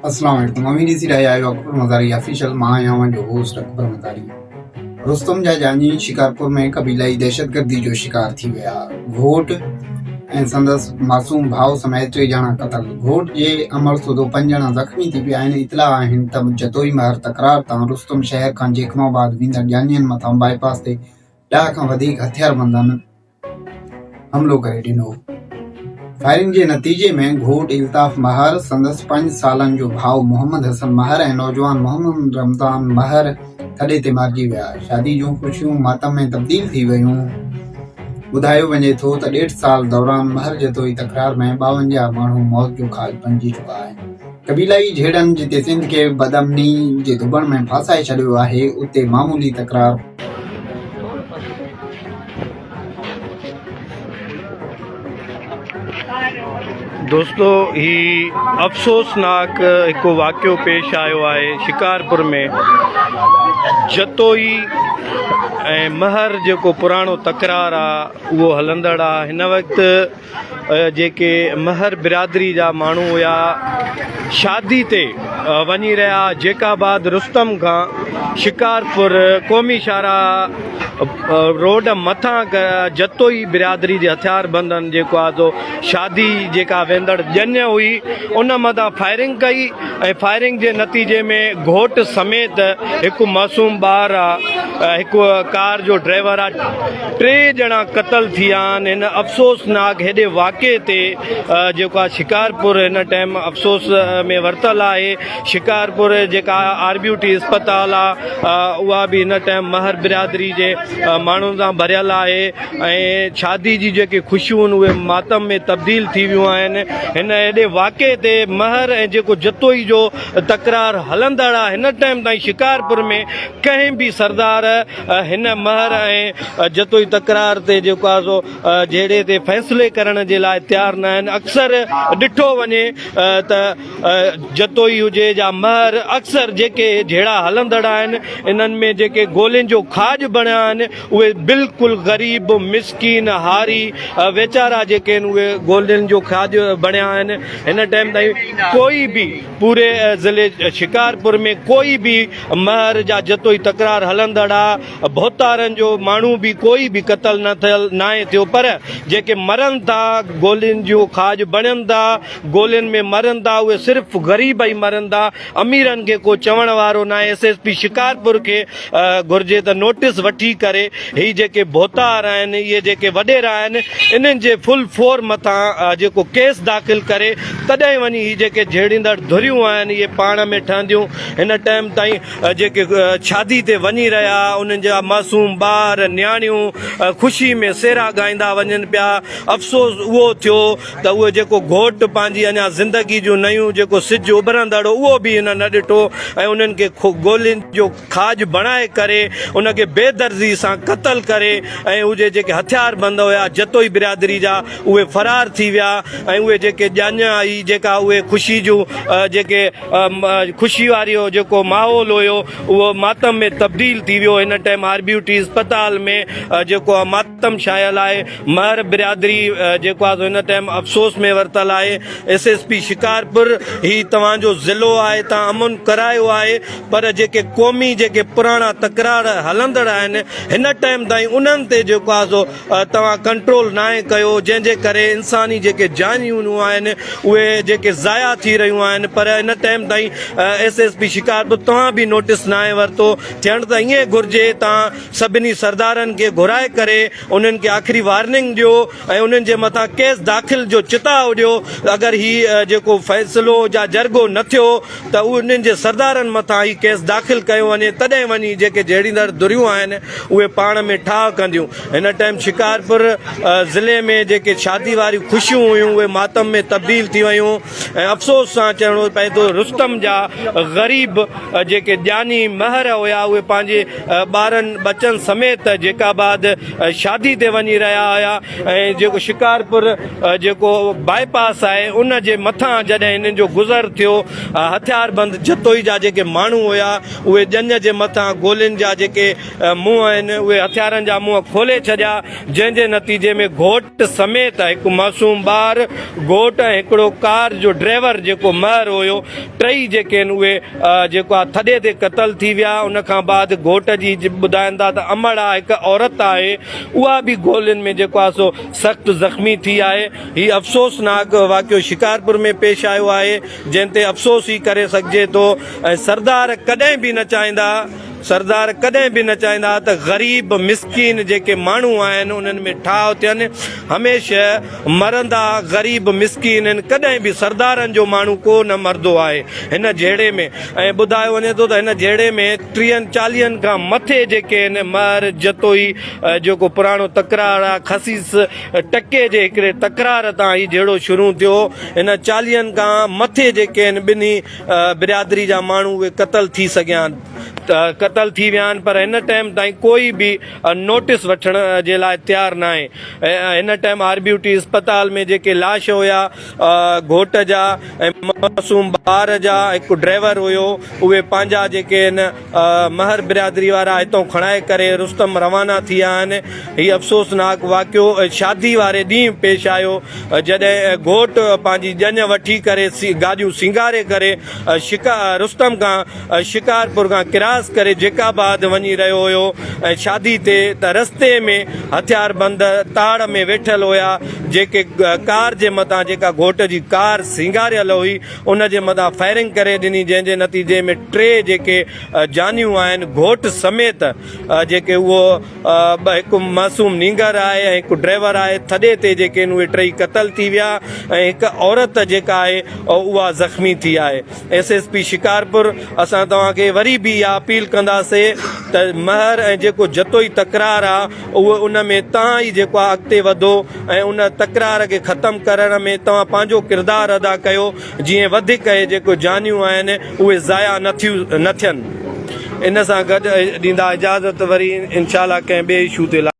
اسلام عليڪم اوهين ڏسي رهيا آهيو اڪبر مزاري آفيشل مان آهيان اوهان جو هوسٽ اڪبر مزاري رستم جا جاني شڪارپور ۾ قبيلائي دهشتگردي جو شڪار ٿي ويا گهوٽ ۽ سندس معصوم ڀاء سميت ٽي ڄڻا قتل گهوٽ جي امڙ سوڌو پنج ڄڻا زخمي ٿي پيا آهن اطلاع آهن ته جتوئي مهر تڪرار تان رستم شهر کان جيڪب آباد ويندڙ ڄاڃين مٿان باء پاس تي ڏهه کان وڌيڪ هٿياربندن حملو ڪري ڏنو. فائرنگ جي نتيجي ۾ گهوٽ الطاف مهر، سندس پنج سالن جو ڀاء محمد حسن مهر ۽ نوجوان محمد رمضان مهر ٿڏي تي مارجي ويا. شادي جون خوشيون ماتم ۾ تبديل ٿي ويون. ٻڌايو وڃي ٿو ته ڏيڍ سال دوران مهر جتوئي تڪرار ۾ 52 ماڻهو موت جو کاڄ بڻجي چڪا آهن. قبيلائي جهيڙن جتي سنڌ کي بدامني جي ڌٻڻ ۾ ڦاسائي ڇڏيو آهي اتي معمولي تڪرار دوستو هي افسوسناڪ هڪ واقعو پيش آيو آهي شڪارپور ۾ جتوئي ۽ مهر جيڪو پراڻو تڪرار آ اهو هلندڙ آ هن وقت جيڪي مهر برادري جا ماڻهو هيا شادي تي وڃي رهيا جيڪا آباد رستم کان شڪارپور قومي شاهراهه روڊ مٿان جتوئي برادري جي هٿيار بندن جيڪو آ سو شادي جيڪا ويندڙ ڄڃ هئي ان مٿان فائرنگ ڪئي ۽ فائرنگ جي نتيجي ۾ گهوٽ سميت هڪ معصوم ٻار آ هڪ ڪار جو ڊرائيور آ ٽي ڄڻا قتل ٿي ويا آهن هن افسوسناڪ هيڏي واقعي تي جيڪو آهي شڪارپور هن ٽائيم افسوس ۾ ورتل آهي شڪارپور جيڪا آر بي ٽي اسپتال آ اها به هن ٽائيم مهر برادري جي ماڻهن سان ڀريل آهي ۽ شادي جي جيڪي خوشيون آهن اهي ماتم ۾ تبديل ٿي ويون آهن هن هيڏي واقعي تي مهر ۽ جيڪو جتوئي جو تڪرار هلندڙ آ هن ٽائيم تائين شڪارپور ۾ ڪنهن به سردار هن مهر ۽ جتوئي تڪرار تي جيڪو آهي سو جهيڙي تي فيصلي ڪرڻ جي لاء تيار نه آهن اڪثر ڏٺو وڃي ته جتوئي هجي يا مهر اڪثر جيڪي جهيڙا هلندڙ آهن انهن ۾ جيڪي گولين جو کاڄ بڻيا آهن اهي بلڪل غريب مسڪين هاري ويچارا جيڪي آهن اهي گولين جو کاڄ بڻيا آهن هن ٽائيم تائين ڪوئي به پوري ضلعي شڪارپور ۾ ڪوئي به مهر جا جتوئي تڪرار هلندڙ آ ڀوتارن جو ماڻهو به ڪوئي به قتل نه ٿيل ناهي ٿيو پر جيڪي مرن ٿا گولين جو کاڄ بڻين ٿا گولين ۾ مرن ٿا اهي صرف غريب ئي مرن ٿا اميرن کي ڪو چوڻ وارو ناهي ايس ايس پي شڪارپور کي گهرجي ته نوٽيس وٺي ڪري هي جيڪي ڀوتار آهن اهي جيڪي وڏيرا آهن انهن جي فل فور مٿان جيڪو ڪيس داخل ڪري تڏهن وڃي هي جيڪي جهيڙيندڙ ڌريون آهن اهي پاڻ ۾ ٺهنديون هن ٽائيم تائين جيڪي شادي تي وڃي رهيا انهن جا معصوم ٻار نياڻيون خوشي ۾ سهرا ڳائيندا وڃن پيا افسوس اهو ٿيو ته اهو جيڪو گهوٽ پنهنجي اڃا زندگي جون نيون جيڪو سج اڀرندڙ هو اهو به هن نه ڏٺو ۽ انهن کي گولين جو کاڄ بڻائي ڪري ان کي بي دردي سان قتل ڪري ۽ اهي جيڪي هٿيار بند هيا جتوئي برادري جا اهي فرار ٿي ويا ۽ اهي جيڪي ڄاڃ آئي جيڪا اهي خوشي جون جيڪي خوشي واري جيڪو ماحول هيو اهو ماتم ۾ تبديل ٿي ويو هن ٽائيم آر بي ٽي اسپتال ۾ جيڪو ماتم ڇانيل آهي مهر برادري جيڪو آهي سو هن ٽائيم افسوس ۾ ورتل آهي ايس ايس پي شڪارپور هي توهان جو ضلعو آهي تان امن ڪرايو آهي پر جيڪي قومي جيڪي پراڻا تڪرار هلندڙ آهن هن ٽائيم تائين انهن تي جيڪو آهي سو توهان ڪنٽرول ناهي ڪيو جنهن جي ڪري انساني جيڪي جانيون آهن اهي جيڪي ضايع ٿي رهيون آهن پر هن ٽائيم تائين ايس ايس پي شڪارپور توهان به نوٽيس ناهي ورتو ٿيڻ ته ائين گهرجي تان سڀني سردارن کي گهرائي ڪري انهن کي آخري وارننگ ڏيو ۽ انهن جي مٿان ڪيس داخل جو چتاء ڏيو اگر هي جيڪو فيصلو جا جرڳو نه ٿيو ته انهن جي سردارن مٿان هي ڪيس داخل ڪيو وڃي تڏهن وڃي جيڪي جهيڙيندڙ ڌريون آهن اهي پاڻ ۾ ٺاهه ڪنديون هن ٽائيم شڪارپور ضلعي ۾ جيڪي شادي واريون خوشيون هيون اهي ماتم ۾ تبديل ٿي ويون ۽ افسوس سان چوڻو پئي ٿو رستم جا غريب جيڪي ڄاڃي مهر هيا اهي پنهنجي ٻارن ٻچن سميت جيڪا آباد شادي تي وڃي رهيا هيا ۽ جيڪو شڪارپور جيڪو باء پاس آهي ان جي مٿان جڏهن هنن جو. جو گذر ٿيو هٿياربند جتوئي جا جيڪي ماڻهو هيا اهي ڄڃ جي مٿان گولين جا جيڪي منهن آهن اهي هٿيارن جا منهن کولي ڇڏيا جنهن جي نتيجي ۾ گهوٽ سميت هڪ معصوم ٻار گهوٽ ۽ هڪڙو ڪار جو ڊرائيور جيڪو مهر هيو ٽئي جيڪي آهن اهي جيڪو آهي ٿڏي تي قتل ٿي ويا ان کان بعد گهوٽ جي ٻڌائن ٿا ته امڙ آهي هڪ عورت آهي اها به گولين ۾ جيڪو آهي سو سخت زخمي ٿي آهي هي افسوسناڪ واقعو شڪارپور ۾ پيش آيو آهي جنهن تي افسوس ئي ڪري سگهجي ٿو ۽ سردار ڪڏهن به نه چاهيندا سردار ڪڏهن به نه چاهيندا ته غريب مسڪين جيڪي ماڻهو آهن انهن ۾ ٺاهه ٿين هميشه مرندا غريب مسڪين آهن ڪڏهن به سردارن جو ماڻهو ڪو نه مرندو آهي هن جهيڙي ۾ ۽ ٻڌايو وڃي ٿو ته هن جهيڙي ۾ ٽيهن چاليهن کان مٿي جيڪي آهن مهر جتوئي جيڪو پراڻو تڪرار آهي خسيس ٽڪي جي هڪڙي تڪرار تان هي جهيڙو شروع ٿيو هن چاليهن کان مٿي جيڪي آهن ٻنهي برادري جا ماڻهو اهي قتل ٿي سگهيا آهن قتل ٿي ويا آهن پر هن ٽائيم تائين ڪوئي به نوٽس وٺڻ جي لاء تيار ناهي هن ٽائيم آر بي ٽي اسپتال ۾ جيڪي لاش هيا گهوٽ جا ۽ معصوم ٻار جا هڪ ڊرائيور هيو اهي پنهنجا جيڪي آهن مهر برادري وارا هتان کڻائي ڪري رستم روانا ٿي ويا آهن هي افسوسناڪ واقعو شادي واري ڏينهن پيش آيو جڏهن گهوٽ پنهنجي ڄڃ وٺي ڪري گاڏيون سينگاري ڪري رستم کان شڪارپور کان ڪراس ڪري جيڪب آباد وڃي رهيو هيو ۽ شادي تي ته رستي ۾ هٿياربند تاڙ ۾ ويٺل هيا جيڪي ڪار جي مٿان جيڪا گهوٽ جي ڪار سينگاريل هئي ان جي مٿان فائرنگ ڪري ڏني جنهن جي نتيجي ۾ ٽي جيڪي جانيون آهن گهوٽ سميت جيڪي اهو ٻه هڪ معصوم نينگر آهي ۽ هڪ ڊرائيور آهي ٿڏي تي جيڪي آهن اهي ٽئي قتل ٿي ويا ۽ هڪ عورت جيڪا آهي اها زخمي ٿي آهي ايس ايس پي شڪارپور اسان توهان کي وري به اها اپيل ڪنداسي ته مهر ۽ جيڪو جتوئي تڪرار آهي اهو ان ۾ توهان ئي جيڪو آهي اڳتي وڌو ۽ ان تڪرار کي ختم ڪرڻ ۾ توهان پنهنجو ڪردار ادا ڪيو جيئن وڌيڪ اهي جيڪو جانيون آهن اهي ضايع نه ٿين ان سان گڏ ڏيندا اجازت وري انشاء الله ڪنهن ٻئي اشو تي.